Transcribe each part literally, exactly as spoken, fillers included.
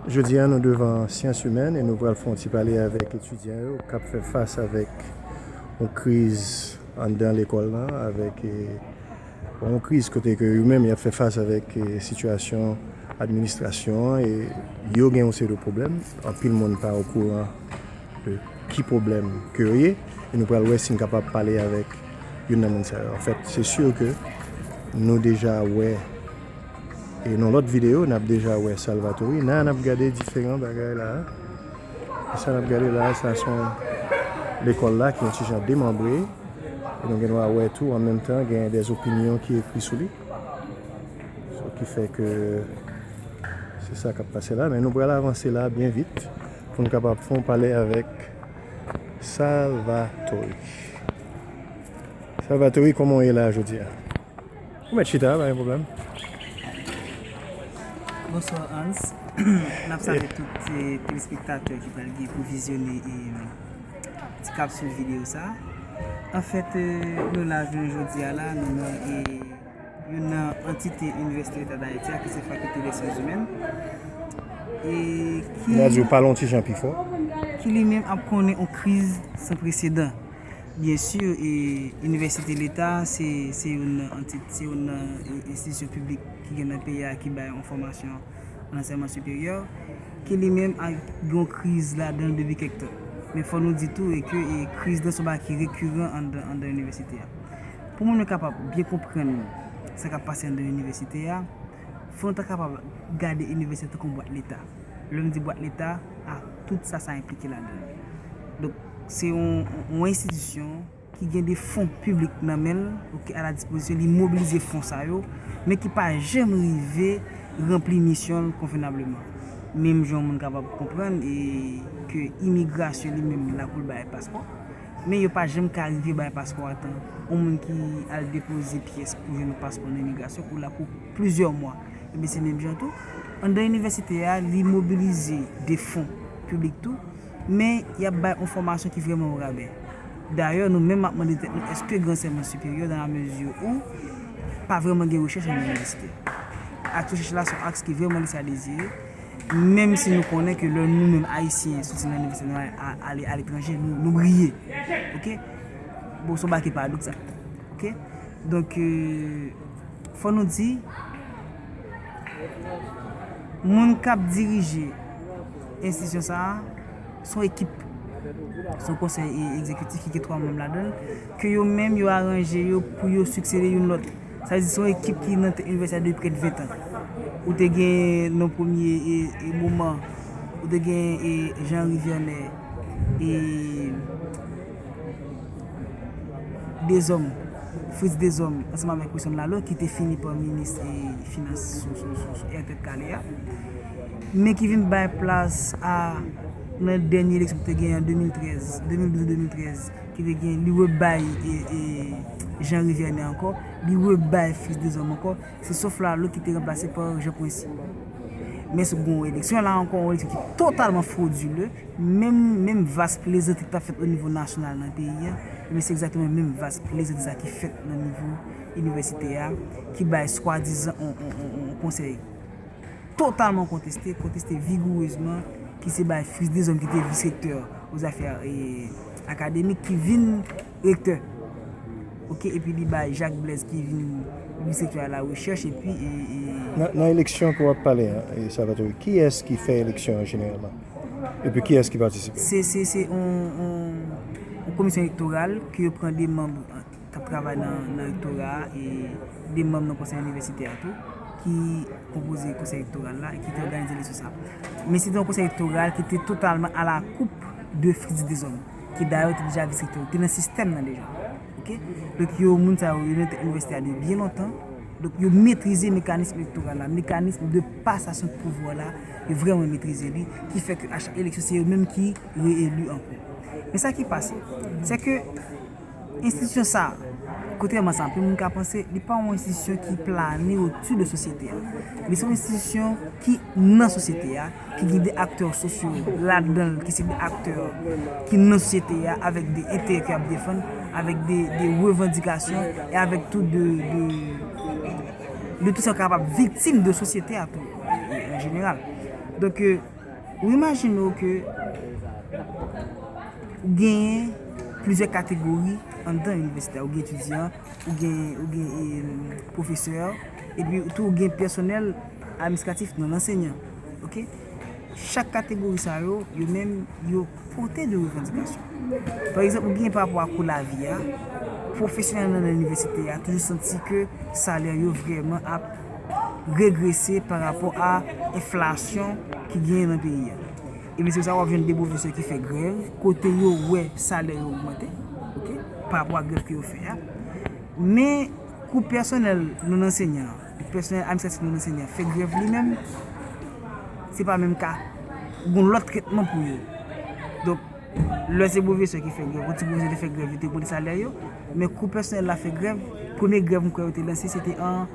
Jodi a, nou devan Syans Imèn e nou pral fè yon ti pale avèk etidyan yo k ap fè fas avèk yon kriz anndan lekòl lan, avèk, eh, yon kriz kote ke yo menm y ap fè fas avèk, eh, sitiyasyon administrasyon an e yo gen yon seri de pwoblèm. Anpil moun pa okouran de ki pwoblèm ke yo ye, e nou pral wè si n kapab pale avèk youn nan moun sa yo. Anfèt, se si ke nou deja wè, e nan lòt videyo, n ap deja wè Salvatore. Nan, n ap gade diferan bagay la. E sa n ap gade la, sa se yon lekòl la ki yon ti jan demanbre. E nou gen dwa wè tou, an menm tan, gen de opinyon ki ekri sou li. So, ki fè ke se sa k ap pase la, men nou pral avanse la byen vit pou n kapab fè yon pale avèk Salvatore. Salvatore, kòman w ye la jodi a? Ou mèt chita, pa gen pwoblèm. Bonswa Hans. N ap salye tout eh, telespektatè ki pral gen pou vizyone eh, ti kapsil videyo sa. Anfèt, eh, nou la jounen jodi a la, nou nan eh, youn nan antite Inivèsite Leta Dayiti a, ki se Fakilte de Syans Imèn. E ki. N a di w pale yon ti jan pi fò. Ki li menm ap konnen yon kriz san presedan. Byen si, e, Inivèsite Leta se, se youn nan anti-, se youn nan e, enstitisyon piblik ki gen nan peyi a ki bay yon fòmasyon an ansèyman siperyè, ki li menm ap gen yon kriz ladan l depi kèk tan. Men fò nou di tou e ke e, kriz lan se yon bagay ki rekiran anndan, anndan inivèsite a. Pou moun yo kapab byen konprann sa k ap pase anndan inivèsite a, fò nou ta kapab gade inivèsite a tankou yon bwat leta. Lè m di bwat leta, a tout sa sa enplike ladan l. Donk, se yon, yon enstitisyon ki gen de fon piblik nan men l, oke, a la dispozisyon, li mobilize fon sa yo, men ki pa janm rive ranpli misyon l konvenableman. Menm jan yon moun kapab konprann e ke imigrasyon li menm la pou l bay paspò, men yo pa janm ka rive bay paspò a tan. Yon moun ki al depoze pyès pou jwenn yon paspò nan imigrasyon, ou la pou plizyè mwa. Ebyen, se menm jan tou. Anndan inivèsite a, li mobilize de fon piblik tou, men y ap bay yon fòmasyon ki vrèman o rabè. Dayè, nou menm ap mande tèt nou, èske gen ansèyman siperyè dans la mesure où pa vrèman gen rechèch anndan inivèsite? Aks rechèch la se yon aks ki vrèman lese a dezire, menm si nou konnen ke lè nou menm Ayisyen soti nan inivèsite, nou ale aletranje, nou, nou briye. Oke? Bon, se yon bagay ki paradoksal. Oke? Donk, euh, fò nou di, moun k ap dirije enstitisyon sa a, se yon ekip, se yon konsèy e, egzekitif ki gen twa manm ladan l, ke yo menm yo aranje yo pou yo siksede youn lòt. Sa vle di se yon ekip ki nan tèt inivèsite a depi prè de ventan. Ou te gen nan premye e, e moman, ou te gen e, Jean Rivière, e Dezòm, Fritz Dezòm, ansanm avèk Wilson Laleau, ki te fini pa minis e, finans sou, sou, sou, sou Ètèt Kale a, men ki vin bay plas a, nan dènye eleksyon ki te genyen an de mil trèz, de mil douz, de mil trèz, ki te genyen, li rebay e, e, Jean Rivière ankò, li rebay Fritz Dezòm ankò, se Sof Laleau ki te ranplase pa Jean Poincy. Men sou gen yon eleksyon la ankò, yon eleksyon ki totalman fwodile, menm, menm vas plezantri ki t ap fèt o nivo nasyonal nan peyi a, ebyen se egzakteman menm vas plezantri sa ki fèt nan nivo inivèsite a, ki bay swadizan yon, yon, yon, yon konsèy totalman konteste, konteste vigourezman, ki se bay Fritz Dezòm ki te vis rektè o zafè e, akademik ki vin rektè. Oke, epi li bay Jacques Blaise ki vin vis rektè a la rechèch, epi e, e, Nan, nan eleksyon ke w ap pale a, e, Salvatore, kiyès ki fè eleksyon an jeneralman? Epi kiyès ki patisipe? Se, se, se yon, yon, yon komisyon elektoral ke yo pran de manm k ap travay nan, nan rektora a e de manm nan konsèy inivèsitè a tou, ki konpoze konsèy elektoral la e ki te òganize eleksyon sa a. Men se te yon konsèy elektoral ki te totalman a la koup de Fritz Dezòm, ki dayè te deja vis rektè, te nan sistèm nan deja. Oke? Donk yo, moun sa yo, yo nan tèt inivèsite a de byen lontan. Donk yo metrize mekanism elektoral la, mekanism de pasasyon de pouvwa la, yo vrèman metrize li, ki fè ke a chak eleksyon, se yo menm ki reeli ankò. Men sa ki pase, se ke enstitisyon sa, kontrèman sa anpil moun ka panse, li pa yon enstitisyon ki plane otou de sosyete a. Li se yon enstitisyon ki nan sosyete a, ki gen de aktè sosyo ladan l, ki se de aktè ki nan sosyete a, avèk de enterè ke y ap defann, avèk de, de revandikasyon, e avèk tou de, de, de tout sa k kapab viktim de sosyete a tou, an jeneral. Donk, euh, ou imajine w ke ou genyen plizyè kategori anndan inivèsite a. Ou gen etidyan, ou gen, ou gen e, pwofesè, epi tou ou gen pèsonèl administratif non ansenyan. Ok? Chak kategori sa yo, yo menm, yo pote de revandikasyon. Pa egzanp, ou gen pa rapò a kou lavi a, pwofesyonèl nan inivèsite a toujou santi ke salè yo vrèman ap regrese pa rapò a enflasyon ki genyen nan peyi a. Epi se sa w ap jwenn de pwofesè ki fè grèv, kote yo wè salè yo ogmante, ok, pa rapò a grèv ke yo fè a. Men, kou pèsonèl non ansenyan, pèsonèl administratif non ansenyan fè grèv li menm, se pa menm ka. Gon lòt tretman pou yo. Donk, lè se pwofesè ki fè grèv, yon ti pwofesè te fè grèv, yo te ogmante salè yo, men kou pèsonèl la fè grèv, premye grèv m kwè yo te lanse, se te an,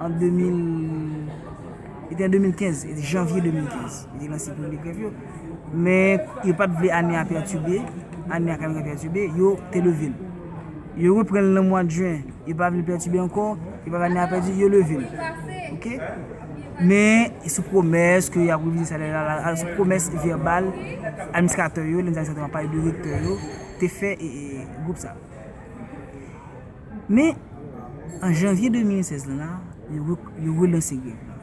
an de mil, se te an de mil kenz, se te janvye de mil kenz, yo te lanse premye grèv yo. Men yo pa t vle ane a pètibe, ane a ka vin pètibe, yo te leve l. Yo reprann l nan mwa jen, yo pa vle pètibe ankò, yo pa vle ane a pèdi, yo leve l. Ok? Men sou pwomès ke y ap revize salè la, la, sou pwomès vèbal administratè yo, lè m di administratè, m ap pale de rektè yo, te fè e, e, gwoup sa. Men, an janvye de mil sèz lan la, yo re-, yo relanse grèv la.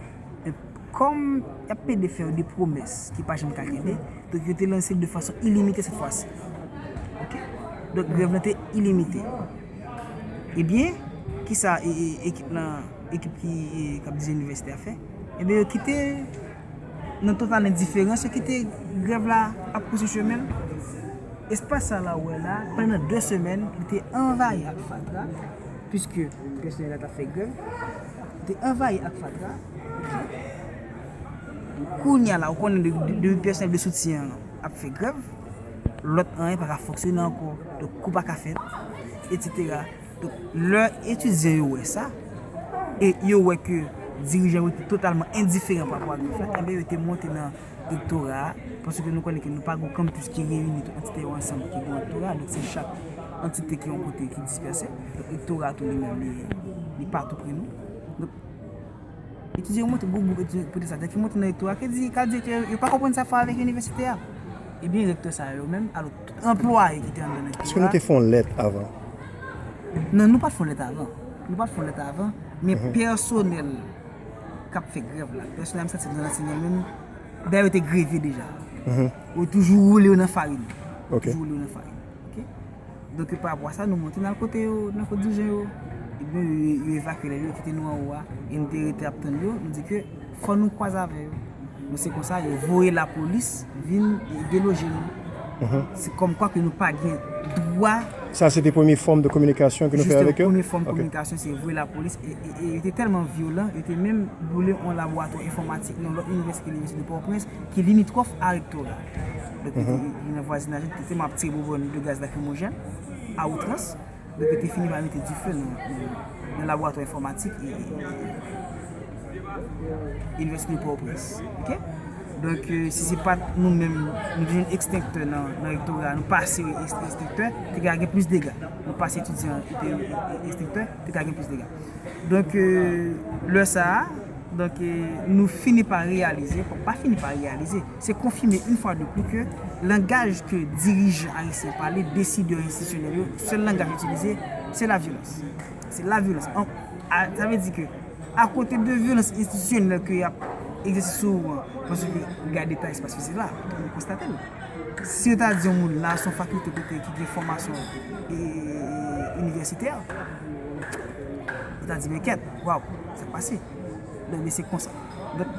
Men kòm y ap plede fè yo de pwomès ki pa janm ka kenbe, donk yo te lanse l de fason ilimite sèt fwa si. Ok? Donk grèv lan te ilimite. Ebyen, kisa e, e, ekip lan, ekip ki, e, k ap dirije inivèsite a fè? Ebyen, yo kite nan total endiferans, yo kite grèv la ap pouse chemen l. Espas sa la ou wè la, pandan de semèn, li te anvayi ak fatra, piske pèsonèl la t ap fè grèv, li te anvayi ak fatra. Kounye a la, ou konnen de, de, depi pèsonèl de soutyen an ap fè grèv, lòt anyen pa ka fonksyone ankò, donk kou pa ka fèt, etsetera. Donk, lè etidyan yo wè sa, e yo wè ke dirijan yo te totalman endiferan pa rapò a grèv la, enben, yo te monte nan rektora a, paske nou konnen ke nou pa gen yon kanpis ki reyini tout antite yo ansanm ki gen rektora a, donk se chak antite ki yon kote ki dispèse. Donk, rektora a tou li menm, li, li pa tou pre nou. Donk, etidyan yo monte, gwo gwoup etidyan pwotestatè ki monte nan rektora, ki di, ka di ke yo pa konprann sa fè avèk inivèsite a. Ebyen, rektè sa yo menm, alò, tout anplwaye ki te anndan rektora. Èske nou te fè yon lèt avan? Non, nou pa t fè yon lèt avan. Nou pa t fè yon lèt avan, men pèsonèl k ap fè grèv la, pèsonèl administratif nan ansèyman menm, dayè yo te greve deja. Yo toujou woule yo nan farin. Ok. Toujou woule yo nan farin. Ok? Donk, pa rapò a sa, nou monte n al kote yo, nan kote dirijan yo. Ebyen, yo, yo evakye lè yo kite nou anwo a. E nou te rete ap tann yo, nou di ke fò nou kwaze avè yo. Donk, se konsa, yo voye lapolis vin deloje nou. Se kòmkwa ke nou pa gen dwa. Sa, se te premye fòm de kominikasyon ke nou fè avèk yo? Jis premye fòm kominikasyon, se voye lapolis. E, e, e yo te tèlman vyolan, yo te menm boule yon laboratwa enfòmatik nan lòt inivèsite, Inivèsite de Pòtoprens, ki limitwòf a rektora. Donk, yo te, yo nan vwazinaj, yo te tèlman ap tire bonbòn de gaz lakrimojèn a outrans. Donk, yo te fini pa mete dife nan, nan, nan laboratwa enfòmatik e, e, e, Inivèsite de Pòtoprens. Ok? Donk, euh, si se pa t nou menm, nou te jwenn ekstenktè nan, nan rektora, nou pase ek-, ekstenktè, te ka gen plis dega. Nou pase etidyan, e, e, ekstenktè, te ka gen plis dega. Donk, euh, lè sa a, donk, euh, nou fini pa reyalize, pa fini pa reyalize, se konfime yon fwa de pli ke langaj ke dirijan ayisyen pale, desidè enstitisyonèl yo, sèl langaj yo itilize, se lavyolans. Se lavyolans. An, a, sa vle di ke, akote de vyolans enstitisyonèl ke y ap egzèse sou ou an, paske gade eta espas fizik la, nou konstate l. Si yo ta di yon moun la, se yon fakilte kote ki gen fòmasyon, e, inivèsitè, yo ta di, men kèt, waw, sa k pase? Donk, men se konsa. Donk,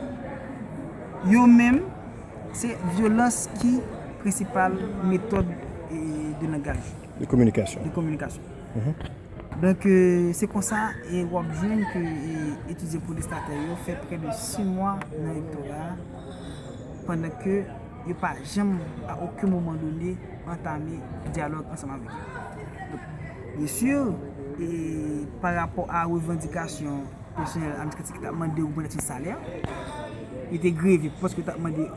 yo menm, se vyolans ki prensipal metòd, e, de langaj. De kominikasyon. De kominikasyon. Donk, e, se konsa, e, w ap jwenn ke, e, etidyan pwotestatè yo fè prè de sis mwa nan rektora a, pandan ke yo pa janm, a okenn moman done, antame dyalòg ansanm avèk yo. Donk, byen si, e, pa rapò a revandikasyon pèsonèl administratif ki t ap mande ogmantasyon salè, yo te greve paske yo t ap mande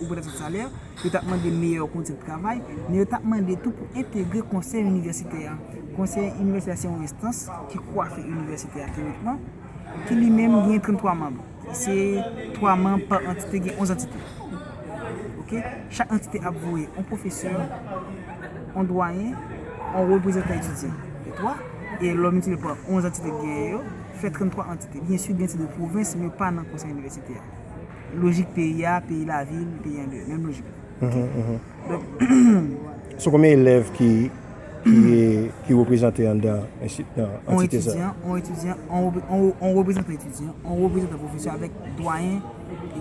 ogmantasyon salè, yo t ap mande meyè kondisyon de travay, men yo t ap mande tou pou entegre konsèy inivèsitè a. Konsèy inivèsitè a se yon enstans ki kwafe inivèsite a teyorikman, ki li menm gen tranntwa manm. Se twa manm pa antite, gen onz antite. Ok? Chak antite ap voye yon pwofesè, yon dwayen, yon reprezantan etidyan. Fè twa. E lè w miltipliye pa onz antite ki genyen yo, fè tranntwa antite. Byen si, gen antite de pwovens, men yo pa nan konsèy inivèsitè a. Lojik peyi a, peyi lavil, peyi an deyò. Menm lojik. Donk, So konbyen elèv ki ki, ki reprezante anndan ensti- nan on antite sa? Etidyan, on etidyan, on, on, on reprezantan etidyan, on reprezantan pwofesè avèk dwayen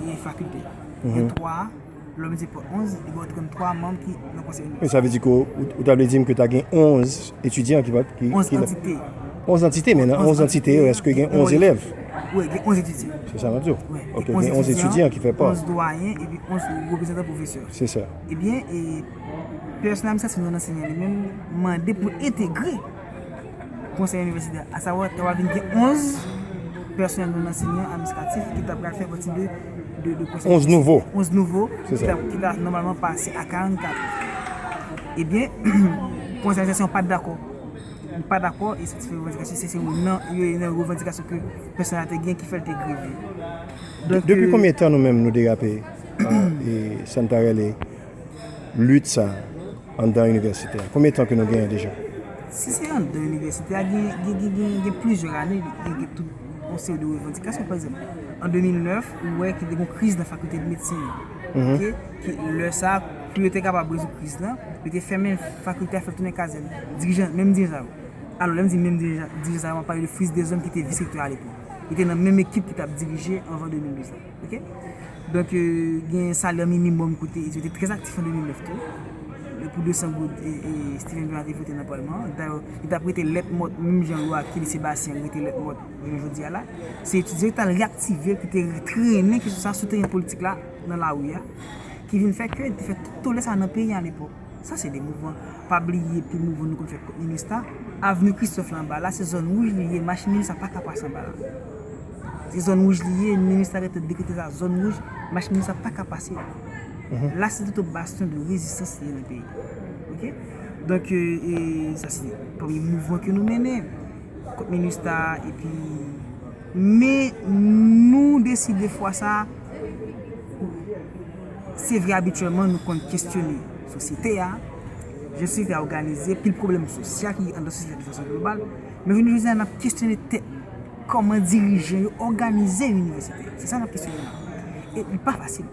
e fakilte. Gen twa, lè w miltipliye pa onz, li ba w tranntwa manm ki nan konsèy Men sa vle di ke ou, ou ta vle di m ke ta gen onz etidyan ki pa ki, onz ki la- antite. Onz antite, men nan onz antite yo, èske gen onz elèv? Wi, gen onz etidyan. Se sa m ap di w. Wi, Ok, gen onz gen onz etidyan, etidyan ki fè pa. Onz dwayen epi onz reprezantan pwofesè. Se sa. Ebyen, e pèsonèl administratif non ansenyan li menm mande pou entegre konsèy inivèsitè. Asavwa, ta va vin gen onz pèsonèl non ansenyan administratif ki ta pral fè pati de, de, de konsèy Onz nouvo. Onz nouvo, Se ki sa. ta, ki ta nòmalman pase a karannkat. Ebyen, konsèy administratif pa t dakò. Li pa dakò e sa te fè revandikasyon, se se youn nan, youn nan revandikasyon ke pèsonèl la te gen ki fè l te greve. Donk, Depi euh, konbyen tan nou menm nou derape? E sa n ta rele lit sa anndan inivèsite a? Konbyen tan ke nou genyen deja? Si se anndan inivèsite a, gen, gen, gen, gen, gen plizyè ane, gen, gen tout yon seri de revandikasyon. Pa egzanp, an de mil nèf, ou wè ki te gen yon kriz nan fakilte de medsin an. Ok? Ki, lè sa, pou yo te kapab rezoud kriz lan, yo te fèmen fakilte a, fè l tounen kazèn. Dirijan, menm dirijan yo. Alò, lè m di menm dirijan, dirijan sa yo, m ap pale de Fritz Deshommes ki te vis rektè a lepòk. Li te nan menm ekip ki t ap dirije anvan de mil douz la. Ok? Donk, euh, gen salè minimòm kote, yo te trè aktif an de mil nèf tou. E pou de san goud, e, e Steven Benoît te vote nan palman an. Dayè, li t ap rete lètmòt, menm jan lwa Kelly Sebastien rete lètmòt jounen jodi a la. Se etidyan yo ki t al reyaktive l, ki te trennen kesyon sa sou teren politik la, nan lari a, ki vin fè ke li te fè tout tole sa nan peyi a lepòk. Sa se de mouvman. Pa bliye pi mouvman nou konn fè kont Minustah. Avni Christophe la anba la, se zòn wouj li ye, machin Minustah pa ka pase anba la. Se zòn wouj li ye, Minustah gentan dekrete sa zòn wouj, machin Minustah pa ka pase. La se te yon bastyon de rezistans li ye nan peyi. Ok? Donk, e, e, sa se premye mouvman ke nou mennen kont Minustah, epi, men nou deside fwa sa, se vre abityèlman nou konn kesyone sosyete a, jan sosyete a òganize, pil pwoblèm sosyal ki anndan sosyete a de fason global, men jounen jodi a n ap kesyone tèt kòman dirijan yo òganize inivèsite a. Se sa n ap kesyone la. E li pa fasil.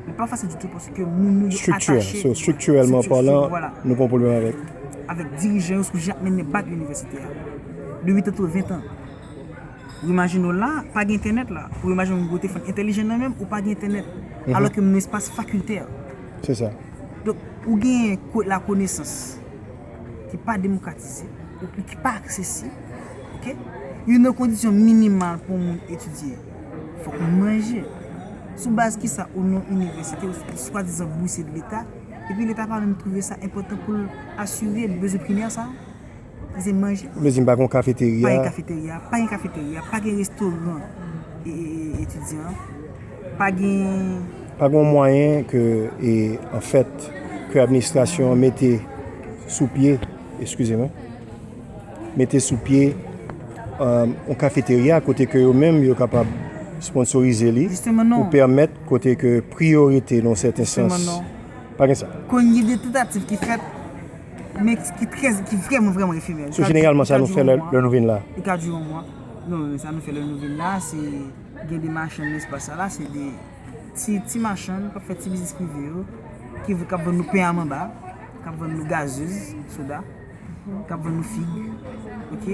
Li pa fasil ditou paske moun nou yo Strikti a. Atache. So, striktirèlman Strikti- palan, voilà. Nou gen yon pwoblèm avèk. Avèk dirijan yo sou jan ap mennen bak inivèsite a. De uit an tou ventan. Ou imajine w la, pa gen entènèt la. Ou imajine w gon telefòn entèlijan nan men w, ou pa gen entènèt. Alò ke nou espas fakiltè. Se sa. Donk, ou gen ko- lakonesans ki pa demokratize, ou ki pa aksesib, ok? Youn nan kondisyon minimal pou yon moun etidye, fòk ou manje. Sou baz ki sa ou nan yon inivèsite, ou swadizan bousye de Leta, epi Leta pa menm twouve sa enpòtan pou l asire bezwen primè sa, ki se manje. Ou vle di m pa gen yon kafeterya? Pa gen kafeterya, pa gen kafeterya, pa gen restoran e, e, e, etidyan, pa gen Pa gen yon mwayen ke, e, anfèt, ke administrasyon an mete sou pye, eskize mwen, mete sou pye, um, yon kafeterya kote ke yo menm yo kapab sponsorize li Jisteman, non. Pou pèmèt kote ke priyorite nan sèten sans. Jisteman, non. Pa gen sa. Konn gen de tantativ ki fèt, men ki trè, ki vrèman, vrèman efemè. So, jeneralman, sa nou fè lè, lè nou vin la. Li ka dire yon mwa. Non, men sa nou fè lè nou vin la, se gen de machann nan espas sa la, se de ti, ti machann k ap fè ti biznis prive yo, ki, k ap vann nou pen a manba, k ap vann nou gazez, soda, k ap vann nou fig, ok?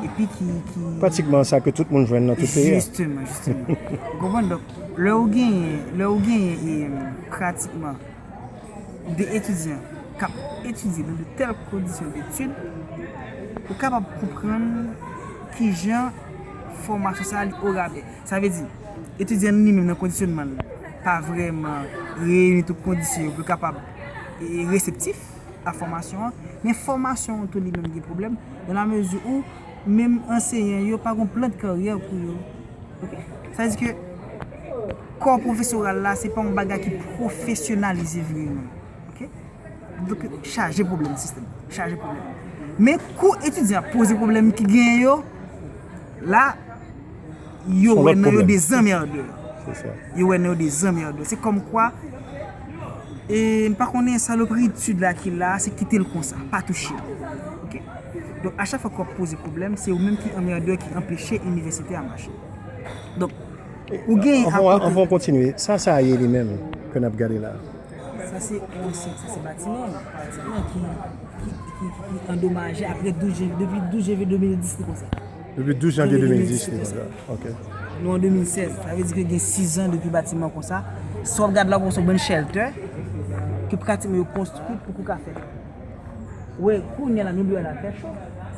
Epi ki, ki Pratikman sa ke tout moun jwenn nan tout peyi a. Jisteman, jisteman. Ou konprann? Donk, lè ou genyen, lè ou genyen, e, pratikman de etidyan k ap etidye nan de tèl kondisyon detid, ou kapab konprann kijan fòmasyon sa a li orabè. Sa vle di, etidyan li menm nan kondisyonman l pa vrèman reyini tout kondisyon yo pou l kapab, e, reseptif a fòmasyon an, men fòmasyon an tou li menm gen pwoblèm, nan la mezi ou menm anseyan yo pa gen plan de karyè pou yo. Ok? Sa vle di ke kò pwofesoral la, se pa yon bagay ki pwofesyonalize vrèman. Ok? Donk, chaje pwoblèm sistèm. Chaje pwoblèm. Men kou etidyan ap poze pwoblèm ki genyen yo, la, Yo wè nan yo de zanmèdè. Yo wè nan yo de zanmèdè. Se kòmkwa, e, m pa konnen, salopritud la ki la, se kite l konsa, pa touche l. Ok? Donk, a chak fwa ke w ap poze pwoblèm, se ou menm ki anmèdè ki anpeche inivèsite a mache. Donk, ou gen... Anvan, anvan w kontinye, sa, sa ye li menm ke n ap gade la? Sa se yon ansyen, sa se batiman, batiman ki, ki, ki, ki andomaje apre douz janvye, depi douz janvye de mil dis li konsa. Depi douz janvye de mil dis li konsa. Ok. Nou an de mil sèz, sa vle di ke gen sizan depi batiman konsa. Si w ap gade la, w ap wè se yon bann shelter ke pratikman yo konstwi pou kou ka fèt. Wè, kounye a la, nou dwe al fè cho.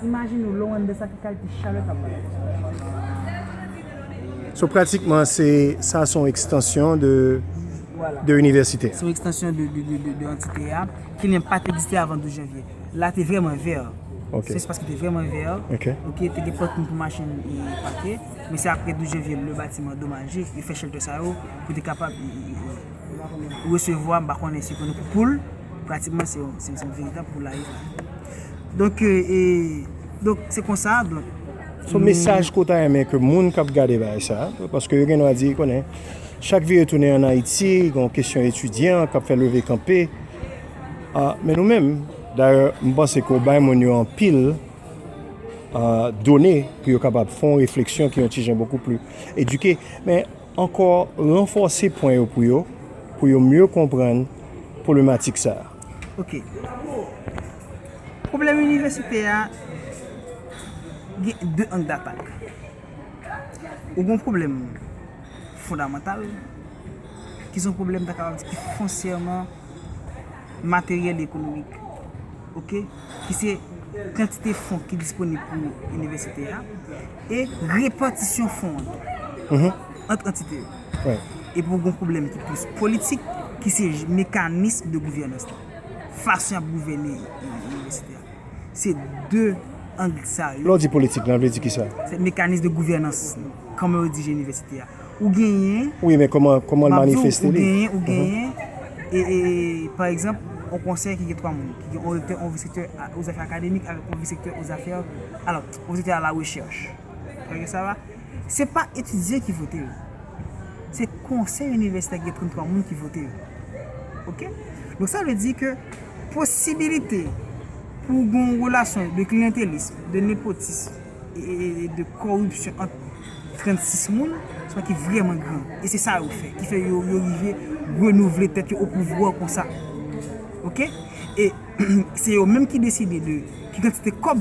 Imajine w, lè w anndan sa, ki kalite chalè k ap bay. So, pratikman, se, sa se yon ekstansyon de, de inivèsite. Se yon ekstansyon de, de, de, de, de antite a, ki li menm pa t egziste avan douz janvye. La te vrèman vè. Ok. Se espas ki te vrèman vè. Ok. Ok, te gen pòt moun pou machin e pake, men se apre douz janvye, lè batiman andomaje, yo fè shelter sa yo pou te kapab e, e, e, resevwa, m pa konnen si konnen pou poul, pratikman se yon, se, se yon veritab poulaye. Donk, e, e, donk, se konsa, donk, so, mesaj ke w ta renmen ke moun k ap gade bagay sa, paske yo gen dwa di, konnen, chak vire tounen ann Ayiti, gen yon kesyon etidyan k ap fè leve kanpe. Ah, men nou menm, dayè, m panse ke w bay moun yo anpil, ah, done pou yo kapab fè yon refleksyon ki yon ti jan bokou pli edike. Men, ankò ranfòse pwen yo pou yo, pou yo mye konprann pwoblematik sa a. Ok. Pwoblèm inivèsite a gen de ang d'atak. Ou gen pwoblèm fondamantal, ki se yon pwoblèm, ta kapab di, ki fonsyèman materyèl e ekonomik, ok, ki se kantite fon ki disponib pou inivèsite a e repatisyon fon an ant antite yo. Epi w gen yon pwoblèm ki plis politik, ki se mekanis de gouvènans la, fason y ap gouvène inivèsite a. Se de ang sa yo. Lè w di politik la, vle di kisa? Se mekanis de gouvènans, kòman yo dirije inivèsite a. Ou genyen, wi, men kòman, kòman l manifeste li? Ou genyen, ou genyen, e, e, pa egzanp, yon konsèy ki gen twa moun, ki gen yon rektè, yon vis-rektè a, aux affaires académiques, avèk yon vis-rektè aux affaires, alò, yon vis-rektè à la recherche. Sa vle di sa va? Se pa etidyan ki vote yo. Se konsèy inivèsitè ki gen tranntwa moun ki vote yo. Ok? Donk, sa vle di ke posibilite pou gen yon relasyon de kliyantelis, de nepotis, e, e, e de kòripsyon ant trannsis moun, se yon bagay ki vrèman gran. E se sa yo fè, ki fè yo, yo rive renouvle tèt yo o pouvwa konsa. Ok? E se yo menm ki deside de ki kantite kòb